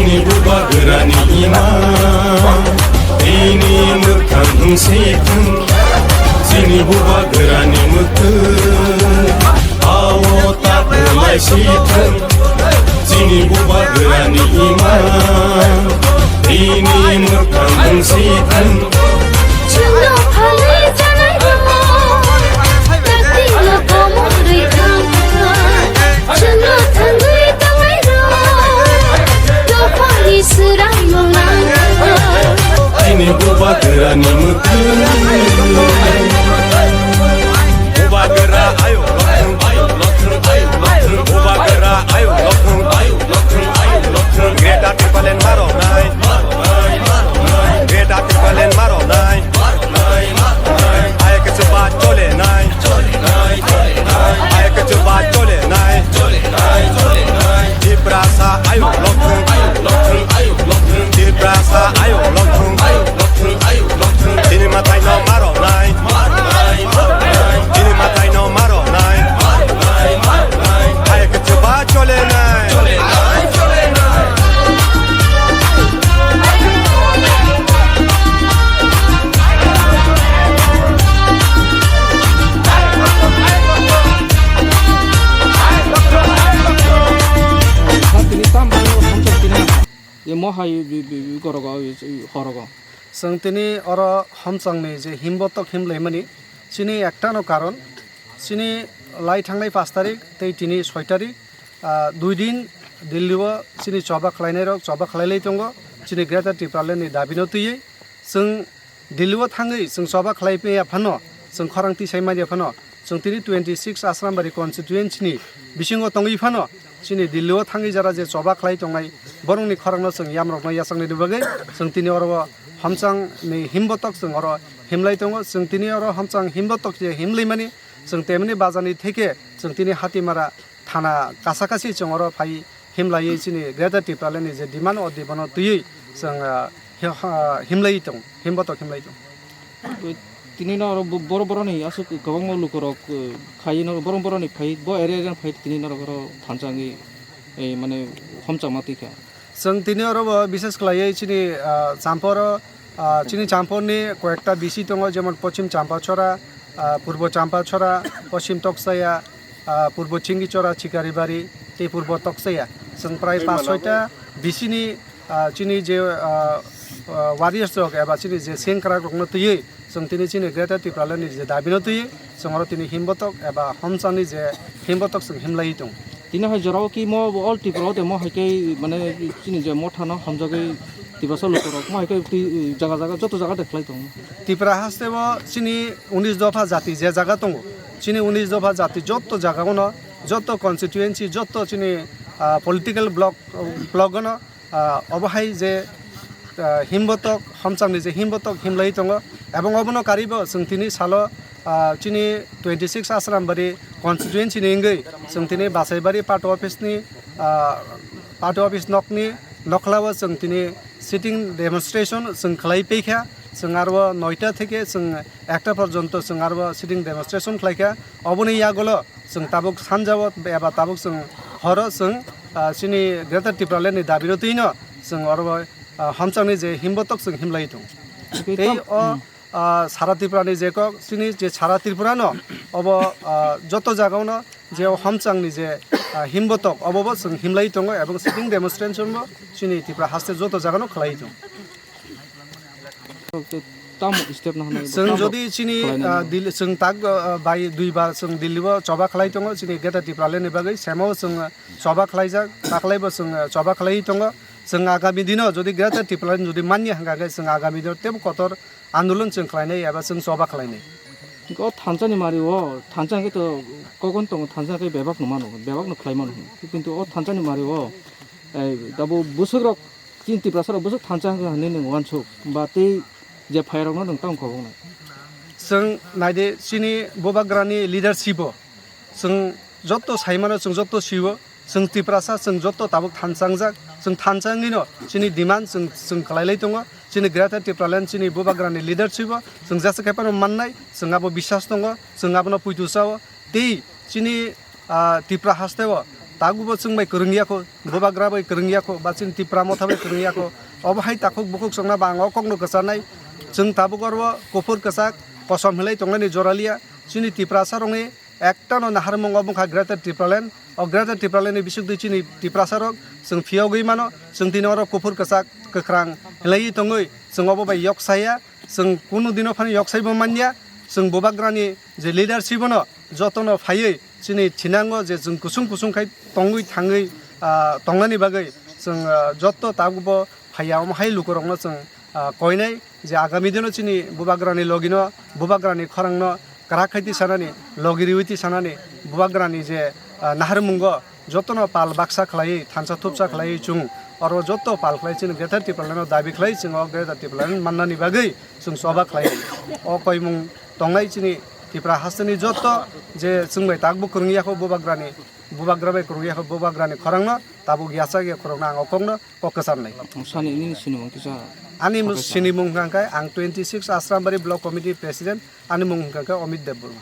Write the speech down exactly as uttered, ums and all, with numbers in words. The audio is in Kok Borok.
Bubagrani ima, ini mwkhang hwngsithwng, chini bubagrani mwkhwng, ao taklaisithwng, chini bubagrani ima, ini mwkhang hwngsithwng. Chwngno phalwi chanairok, taktino komorwi thangkha. Chwngno thangwi tongnairok, dophani swrangno nangkha. Chini bubagrani mwkhwng. Bubagra ayuk lokthwng, ayuk lokthwng, ayuk lokthwng. Bubagra ayuk lokthwng, ayuk lokthwng, ayuk lokthwng. Greater Tipraland ma rwnai. Greater Tipraland ma rwnai. Ayuk chuba chole nai. Ayuk chuba chole nai. Tiprasa ayuk lokthwng. Tiprasa ayuk lokthwng. Chini mwtaino ma rwnai. Chini mwtaino ma rwnai. Ayuk chuba chole nai. Emo hai bi-, bi-, bi-, gorogo, horogo. Chwng tini oro Homchangni je himbotok himlaimani, chini ektano karon, chini lai thangnai pash tarik tei tini soi tarik, ah, dui din Delhi o chini choba khlainairok choba khlailai tongo, chini Greater Tipraland ni dabino twiwi. Chwng Delhi o thangwi chwng choba khlai ya phano, chwng khorang tisai man ya phano, chwng tini twenty six Asrambari constituency ni bisingo tongwi phano, chini Delhi o thangwi jara je choba khlai tongnai, borokni khorangno chwng yamrokno yachaknani bagwi chwng tini oro o Homchang ni himbotok chwng oro himlai tongo. Chwng tini oro Homchang himbotok je himlaimani, chwng temni bajani theke chwng tini Hatimara thana kasa kasi chwng oro phai himlaiwi chini Greater Tipraland ni je demand o demand o twiwi chwng, ah, hi-, ha, himlaiwi tong, himbotok himlaiwi tong. Tini no oro bo-, boro boroni aswk kwbangma lukurok, eh, khai no boro boroni phai bo area area phai tini norok oro thansa wngwi, eh, mane homchangma twi kha. Chwng tini oro bo bises khlaiwi chini, ah, Champoro, ah, chini Champorni koyekta B C tongo, jemon Pochim Champachora, ah, Purbo Champachora, Pochim Toksaya, ah, Purbo Chingichora, Chikaribari tei Purbo Toksaya. Chwng prai pas soita B C ni, ah, chini je, ah, ah, warriors rok eba chini je sengkrak rokno twiwi chwng tini chini Greater Tipraland ni je dabino twiwi chwng oro tini himbotok eba homchangni je himbotok chwng himlaiwi tong. Tini hai jorao ki mo all Tripura o temo hai khe mane chini je motha no hamjagwi Tiprasa lukurok mo hai khe twi jaga jaga joto jaga de khlai tongo. Tripura haste bo chini unis dopha jati je jaga tongo, chini unis dopha jati joto jaga ono, joto constituency, joto chini, ah, political block, block ono, ah, obo hai je, ah, himbotok, homchangni je himbotok himlai tongo, ebong obono karibo chwng tini salo, ah, chini twenty six Asrambari constituency ni wngwi chwng tini Basaibari party office ni, ah, party office nokni nokhlao chwng tini sitting demonstration chwng khlai paikha, chwng aro noita theke chwng ekta porjonto chwng aro sitting demonstration khlaikha, oboni yagulo chwng tabuk sanjao eba tabuk chwng horo chwng, ah, chini Greater Tipraland ni dabi rwtwino chwng oro, ah, homchangni je himbotok chwng himlai tongo. Tei tei tam-, o, hmm. Ah, sara Tripura ni je kok chini je sara Tripura no obo, ah, joto jaga ono je o homchangni je, ah, himbotok obo bo chwng himlai tongo ebong sitting demonstration bo chini Tripura haste joto jaga no khlai tongo. Tamo step no hwnwi bo chwng tamo jodi chini, khlainani ah, no. Dil-, chwng tak, ah, bai dui bar chwng Delhi o choba khlai tongo, chini Greater Tipraland ni bagwi semo chwng, ah, choba khlaijak, taklai bo chwng, ah, choba khlai tongo. Chwng agami dino jodi Greater Tipraland jodi manya hwnkha khe chwng agami dino tebo kotor andolon chwng khlainai eba chwng choba khlainai. O thansa ni mari o, thansa hwnkhe to kokon tongo, thansa hwnkhe bebak no mano, bebak no khlai mano. Kintu o thansa ni mari o, ei, dabo bwswk rok Chini Tiprasa rok bwswk thansa wngkha hinwi nwng uansuk ba tei je phaiyarokno nwng tamo khoboknai. Chwng naide chini bubagrani leadership o chwng joto saimano chwng joto sio chwng Tiprasa chwng joto tabuk thansa wngjak chwng thansa wngwino chini demand chwng chwng khlailai tongo chini Greater Tipraland chini bubagrani leadership o chwng jesa khe phano mannai chwng abo biswas tongo chwng abono puitu sao tei chini ah, Tipra haste o Tabugo chwng bai kwrwng ya kho, bubagra bai kwrwng ya kho, ba chini Tipra motha bai kwrwng ya kho. Obo hai takhuk bukhuk chwngna ba ang o kokno kwcharnai. Chwng tabuk oro kuphur kwchak kosom hinlai tongnani jora liya. Chini Tiprasa rokni ektano naharmung obo wngkha Greater Tipraland. O Greater Tipraland ni bisingtwi chini Tiprasa rok chwng phiyogwi mano. Chwng tini oro kuphur kwchak kwkhrang hinlaiwi tongwi chwng obo bai yok saya. Chwng kunu dino phano yoksaibo manya, chwng bubagrani je leadership no jotono phaiwi chini thinango je chwng kusung kusung khai tongwi thangwi, ah, tongnani bagwi chwng, ah, joto tabukbo phaiya omo hai lukurokno chwng, ah, koinai je agami dino chini bubagrani logino, bubagrani khorangno kwrak khai tisanani, logi riwi tisanani, bubagrani je, ah, naharmungo jotono pal baksa khlaiwi, thansa thupsa khlaiwi chwng oro joto pal khlai chini Greater Tipraland no dabi khlai chwng o Greater Tipraland mannani bagwi chwng choba khlai. O koimung tongnai chini Tipra hasteni joto je chwng bai takbo kwrwng ya kho bubagrani, bubagra bai kwrwng ya kho bubagrani khorangno tabuk yachak ya khorokno ang o kokno kok kwcharnai. Sani nini sinimung kisa Ani mu-, sinimung hwnkha khe ang twenty six Asrambari Block Committee President, ani mung hwnkha khe Amit Debbarma.